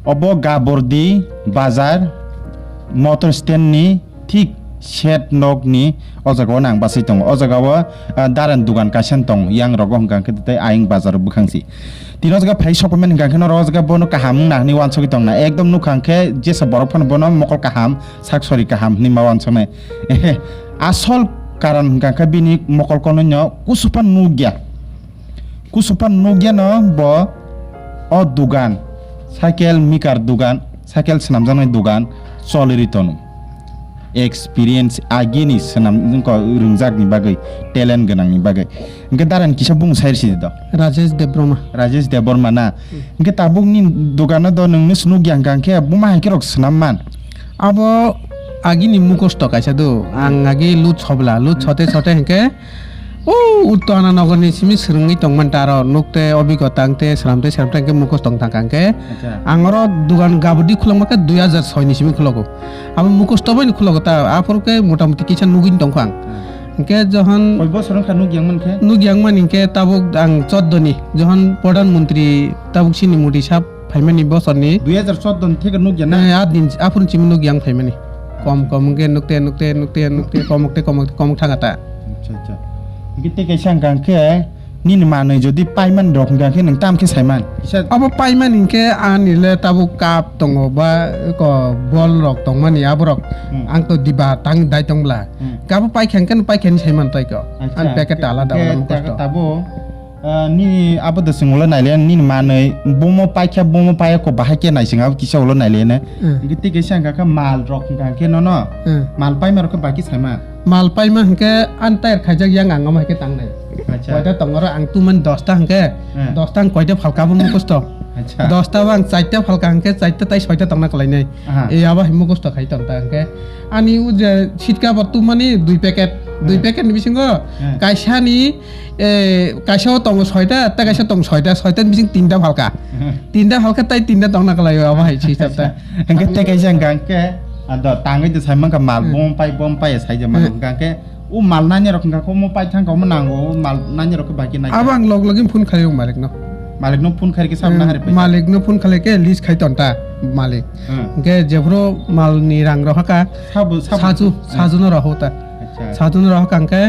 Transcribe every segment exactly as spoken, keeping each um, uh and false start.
Obo Gabordi bazar motor stand ni thik shed nok ni o jaga o ang bachai tongo. O jaga o, ah, daran dugan kaisa tong yang rogo hwnkha khe tei ayang bazar o bwkhang si. Tini o jaga phai sokphaimani hwnkha khe norok o jaga bono kaham wngna hwnwi uansugwi tongna. Ekdom nukha hwnkhe jesa borok phano bono mokol kaham, sak sori kaham hwnwi ma uansuknai. Asol karon hwnkha khe bini mokol kono no kusupan nukya. Kusupan nukya no bo o dugan, cycle maker dugan, cycle swnamjaknai dugan cholirwi tono. Experience agini swnam, wngkha rwngjakni bagwi, talent gwnangni bagwi. Hwnkhe darani kisa bung sai rwsidi do. Rajesh Debbarma. Rajesh Debbarma na? Hmm. Hwnkhe tabukni dogano do nwngno se nukya hwnkha hwnkhe buma hai khe rok swnam man? Abo agini mukosto kaisa do. Ang agi lut sobla, lut sote sote hwnkhe o Utto Ananogorni simi swrwngwi tongmanta aro nukte obigota wngte swnamte swnamte hwnkhe mukosto wng thangkha hwnkhe. Acha. Ang oro dugan gabudi khulokma khe dui hajar soi ni simi khulogo. Abo mukosto bai ni khulogo ta, aphuru khe motamuti kisa nugwi tongkha ang. Hmm. Hwnkhe johon koi bosor wngkha nuk yang mankhe? Nuk yang mani hwnkhe tabuk ang choddo ni, johon Pradhan Mantri tabuk chini Modi sahab phaimani bosorni. Dui hajar choddo ni theke nuk ya na? Eh, a din, aphuru chimi nuk yang phaimani. Kom kom hwnkhe nukte, nukte, nukte, nukte, komokte, komokte, komok thanga ta. Acha, acha. Hwnkhe tei kaisa hwnkha hwnkhe, nini manwi jodi paiman rok hwnkha khe nwng tam khe saiman? Kisa abo paiman hinkhe ani le tabuk cup tongo ba ko bol rok tongmani aborok. Hmm. Ang to diba tang dai tong bla. Hmm. Kabo paikha hinkhe paikha ni saiman tai ko. Acha. Ani packet ta alada Hinkhe alada mukosto. Tabo, ah, nini abo de sing ulo naile nini manwi bomo paikha bomo paiya ko bahai khe naising abo kisa ulo naile ne. Hmm. Hinkhe tei kaisa hwnkha khe mal rok hwnkha khe nono. Hmm. Mal paima rok khe baki saiman. Mal paima hwnkhe ani tayar khaijak yang ang omo hai khe tangnai. Acha. Koita tongoro ang tumani dosta hwnkhe, Hmm. dosta ang koita phalka abo mukosto. Acha. Dosta bo ang chaita phalka hwnkhe chaita tai soita tongna kwlainai. Aha. E abo hai mukosto khai tong ta hwnkhe. Ani o je sitka bo tumani dui packet, dui Hmm. packet ni bisingo Hmm. kaisa ni, e, kaisa o tongo soita, tei kaisa tongo soita, soita ni bising tinta phalka. Hmm. Tinta phalka tai tinta tongna kwlaio abo hai si hisab ta. Acha. Hwnkhe tei kaisa hwnkha hwnkhe, ado tangwi de sai mankha mal Hmm. bom pai, bom pai sai je mano Hmm. hwnkha hwnkhe, o mal nani rok hwnkha khe omo pai thangkha omo nango, o mal nani rok khe bai khe nai. Abo ang log login phone khaio malik no. Malik no phone khai khe sab Hmm, na hari pai. Malik no phone khalai khe list khai ton ta malik. Hmm. Hwnkhe jephuru mal ni rang rohaka Sabo, sabo. Saju, Hmm. saju no rohok ta. Acha. Saju no rohok hwnkhe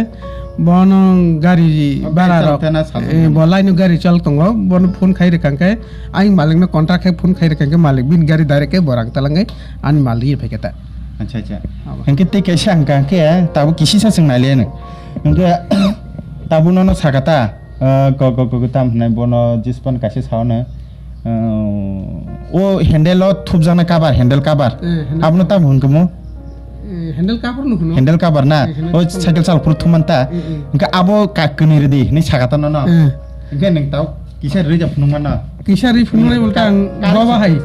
bono gari Oh, bara gari rok, chal tena saju eh, no. Bo line no gari chal tongo, bono phone khai rwkha hwnkhe, ang malik no contact khai phone khai rwkha hwnkhe malik bini gari direct khe bo rang talangwi ani mal ri phai khe ta. Acha, acha. Abo. Hwnkhe tei kaisa hwnkha hwnkhe tabuk kisisa swng naileno. Hwnkhe tabuk nono sakha ta, ah, ko, ko, ko, ko, tam hwnai bono jispan kaisa saono. Ah, o handle o thupjaknai cover, handle cover. Eh, handle Abono cover. Tam hwnkhe mo? Eh, handle cover no hwno. Handle cover na? Eh, handle O cover. Cycle chal phuru thuman ta. Eh, eh. Hwnkhe abo ka kwnwi rwdi hwnwi sakha ta nono. Eh. Hwnkhe nwng tau kisa rwjak phunukmano. Kisa rwi phunuknai Hmm, bolkhe ang ka-, ka-, bobo hai.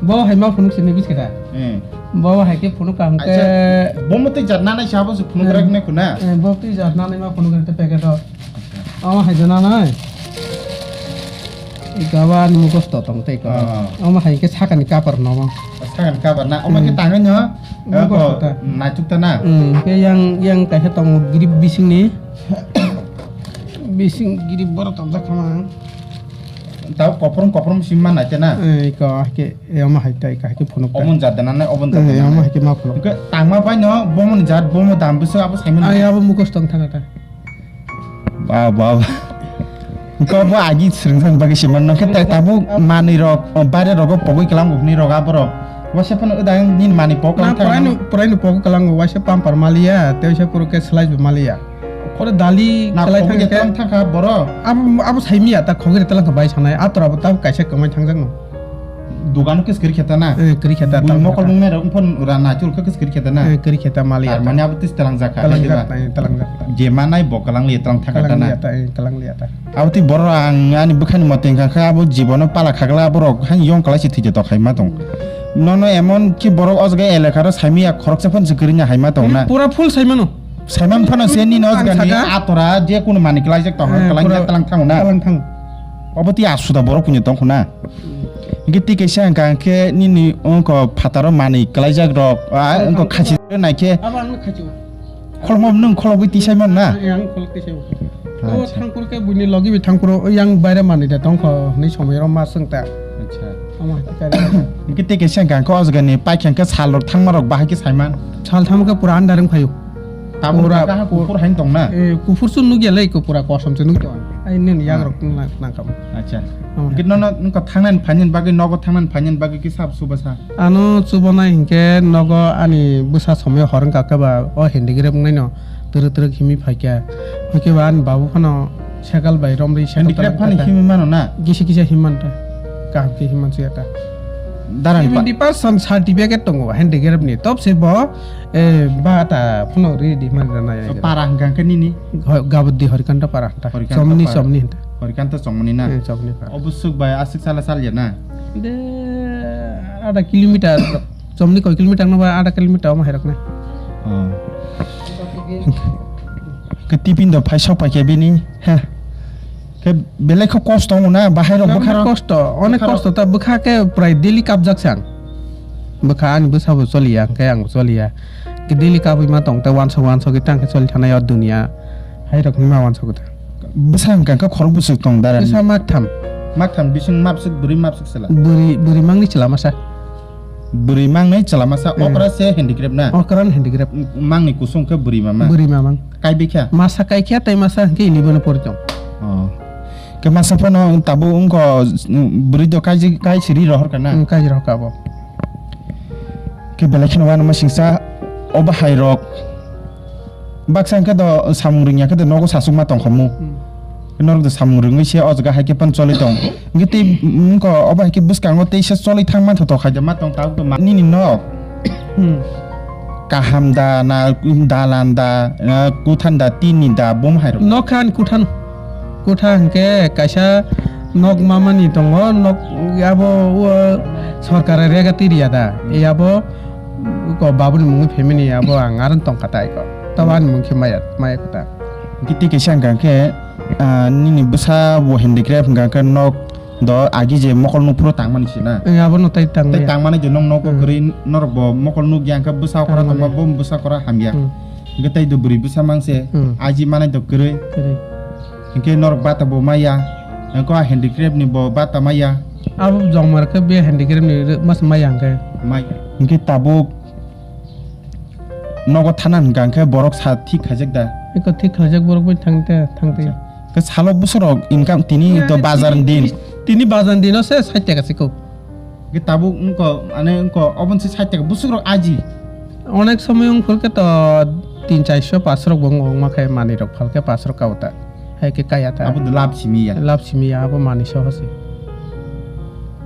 Bobo hai ma phunuk sini biskha da. Hmm. Bobo hai khe phunuk kaham khe. Acha, bomo tei jat nanai se abo se phunuk Hmm. rak nai khuna. Eh, bo twi jat nanai ma phunuk rwkhe packet o. Acha. Omo hai jana nai. Gaba ni mukhos to tong tei ko. Ah. Omo hai khe sakani kapar no. Sakani kapar na. Omo khe Hmm. tangwi no. Mukhos Ako to ta. Naituk ta na. Hmm, khe yang, yang kaisa tongo grip bising ni. Bising grip boro tongjak khama. Tao koprom koprom sim ma nai te na. Eh, ko ke, eh, omo hai tai ka ke phunuk ta. Omon jat dana nai, obon jat Eh, dana omo nai. Hai ke ma phunuk. Ke tangma bai no, bomon jat, bomo dam bwswk abo saimano. Ai, abo mukhos tong thanga ta. Ba, ba, ba. Ko bo agi srwng sang bagi siman no ke tai tabo manwi rok, o, bare rok o pogoi kelang bo hwnwi rok abo rok. Waisa phano odang nini manwi pok Na, kelang thang. Poraino, poraino pok kelang bo waisa pampar maliya, tei waisa puro ke slai bo maliya. Kore dali Na, khelai khoboi thang de khe. Tlang thangkha borok. Abo, abo saimiya, ta khogoi de tlang kha bai sanai. Ator abo ta kaisa kwmai thangjak no. Dogano khe kwrwi khe ta na. Eh, kwrwi khe ta, Bui tlang mokol kha. Nung nai rok phon ra na chul khe kwrwi khe ta na. Eh, kwrwi khe ta maliya ta. Tar mani abo tis tlang jak kha, Tlang diba? Jak ta, eh, tlang jak ta. Je manai bo kwlang liya tlang thangkha ta Kwlang na. Liya ta, eh, kwlang liya ta. Abo twi borok ang ani bwkhani mote wngkha khe abo jibono pala khagla borok han yong kwlai se thwi de tok hai ma tong. Nono emon ki borok o jaga elaka ro saimiya khoroksa phon se kwrwi na hai ma tong na. Pura full saimano. Saiman phano se nini o Ang jagani saka. Atora je kunu manwi klaijak tong, Eh, klaijak pura tlang thango na. Tlang thang. Obo twi asuda borok punya tong khuna. Hingke twi kaisa hingka hingke nini ongko phataro manwi klaijak rok, ah, ongko khasi nai khe. Abo ang khachi. Kholmo nwng kholobwi tisai man na? Ang kholok tisai. O Acha. Thangkur ke buini logi bi thangkuro, o yang baire manwi da tong kho, hwnwi somoi ro ma swng ta. Acha. Omo hai khe kari. Hwnkhe tei kaisa hwnkha khe o jaga ni paikha khe sal rok thangma rok bahai khe saiman. Sal thangma khe pura andar wng phaio. Tabuk pura kaham pur- kuphur hai tong na? Eh, kuphur chwng nukya le, pura kosom se nukya. Ai nini yak rok nang-, nangkha. Acha. Omo hai. Hwnkhe nono wngkha thangnani phainani bagwi, nogo thangnani phainani bagwi khe sab suba sa? Ano chubanai hinkhe nogo ani bwsa somoi hor wngkha khe ba o handicraft wngnaino twrwk twrwk himwi phaikha. Hwnkhe ba ani babu phano cycle bai romri cycle Handicraft talai phano kha. Himwi mano na? Gisi gisa himman ta. Kaham khe himman suya ta. Darang pa- Seventy percent certificate tongo handicraft ni. Top se bo, eh, ba ta phano ri di man rana ya. So para hwnkha khe nini? Gabuddi Horikanta para ta. Horikanta para. Somni, somni hinta. Horikanta somni na? Eh, somni para. Obusuk bai asik sala sal ya na? De, ada kilometer, somni koi kilometer no ba, ada kilometer omo hai rok na. Oh. Ke tipin do phai sok pai ke bini, ha. Ke belai kho kosto wng na, bahai rok bwkha rok. Kosto, onek kosto ta bwkha ke prai daily kapjak sang. Bwkha ani bwsa bo choliya, hwnkhe ang bo choliya. Ke daily kapwi ma tong ta wansok wansok ke tang ke choli thanai o dunia. Hai rok ma wansok ta. Bwsa hwnkha khe khorok bwswk tong dara. Bwsa maktham. Maktham bising mapswk bwrwi mapswk sela. Bwrwi, bwrwi mangni chwla masa. Bwrwi mangnai chwla masa, hmm, okra se handicraft na? Okra ni handicraft. M-, mangni kusung khe bwrwi mama. Bwrwi mama. Kai bikha? Masa kai kha tei masa hwnkhe ini bono pori tong. Oh. Khe masa phano tabuk wngkho, mm, bwrwi do kai, kai siri rohor kana? Hmm, kai rohor ka bo. Khe belai kheno wano masingsa o bahai rok. Baksa hwnkhe do samung rwngya khe do nogo sasukma tongkhamu. Hmm. Norok do samung rwngwi se o jaga hai khe phano choli tong. Hwnkhe tei, mm, wngkha obo hai khe bwskango teisa choli thang manthotok hai da ma tong tabuk do ma nini nok. Hmm. Kaham da na dalan da na kuthan da tini da bum hai rok. Nokha ani kuthan. Kutha hwnkhe kaisa nok mamani tongo, nok abo o sorkar rega twi riya da. Hmm. Abo ko babuni mungwi family abo ang aron tongkha tai ko. Tabo ani mung khe maya, maya kota. Hwnkhe tei kaisa hwnkha khe, ah, nini bwsa bo handicraft hwnkha khe nok do agi je mokol nuk phuru tangmani se na? Eh, abono tai tangmani. Tai tangmani je nok nogo kwrwi norok bo mokol nukya hwnkhe bwsa okra tongma bo bwsa okra hamya. Hmm. Hwnkhe tai do bwrwi bwsa mang se, hmm, aji manai do kwrwi. Kwrwi. Hwnkhe norok bata bo maya, hwnkhe o handicraft ni bo bata maya. Abo jongmar khe be handicraft ni mas maya hwnkhe. Maya. Hwnkhe tabuk nogo thana hwnkha hwnkhe borok sa thik khaijak da? Eko thik khaijak borok bai thang te, thang te. Acha. Khe salo bwswk rok income tini to bazar ni din? Tini bazar ni dino se sait taka se kok. Khe tabuk wngkha, ane wngkha, oboni se sait taka bwswk rok aji. Onek somoy wngphuru khe to tin chairso paanch rok bo wngma khe manwi rok phal khe paanch rok ka uta. Hai khe kaya ta. Abo de lab simi ya. Lab simi ya, abo manwi soho se.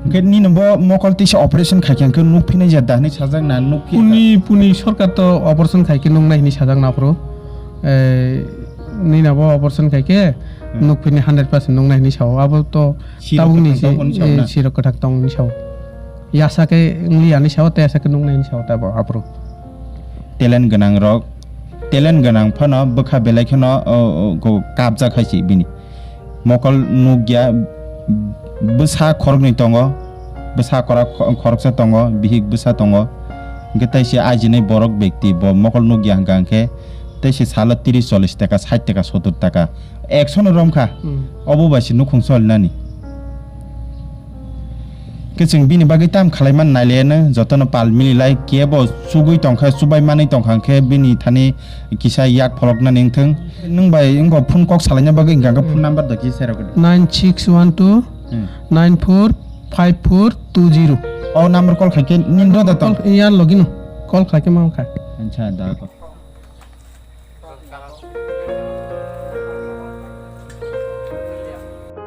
Hwnkhe nini bo mokol tisa operation khai khe hwnkhe nuk phinai ya da hwnwi sajak na nuk phi. Puni, puni sorkar to operation khai khe nuk nai hwnwi sajak na phuru. Eh, nini bo operation khai khe hmm, nuk phinai hundred percent nuk nai hwnwi sao. Abo to sirok tabuk ni kwthang tong hwnwi sao eh, na? Sirok kwthang tong hwnwi sao. Yasa khe wngya hwnwi sao, tei yasa khe nuk nai hwnwi sao ta bo aphuru. Talent gwnang rok, talent gwnang phano bwkha belai kheno, o, o, go-, kapjak hai se bini. Mokol nukya, bwsa khoroknwi tongo, bwsa kora-, khoroksa tongo, bihik bwsa tongo. Hwnkhe tei se ajinai borok bekti bo mokol nukya hwnkha hwnkhe tei se salo tris chollish taka, sait taka, sottor taka, ekso no romkha. Hmm. Obo bai se nukhung cholinani. Khe chwng bini bagwi tam khlaiman nailaiano, jotono pal mililai, kebo chugwi tongkha, chubai manwi tongkha, hwnkhe bini thani kisa yak pholoknani wngthung. Nwng bai wngkha phone kok salaina bagwi hwnkha, hwnkhe phone number da kisa serok di. Nine six one two, hmm, nine four five four two zero. O number call khai khe nini roda tong? Call, ya logino. Call khai khe ma wngkha. Acha, da.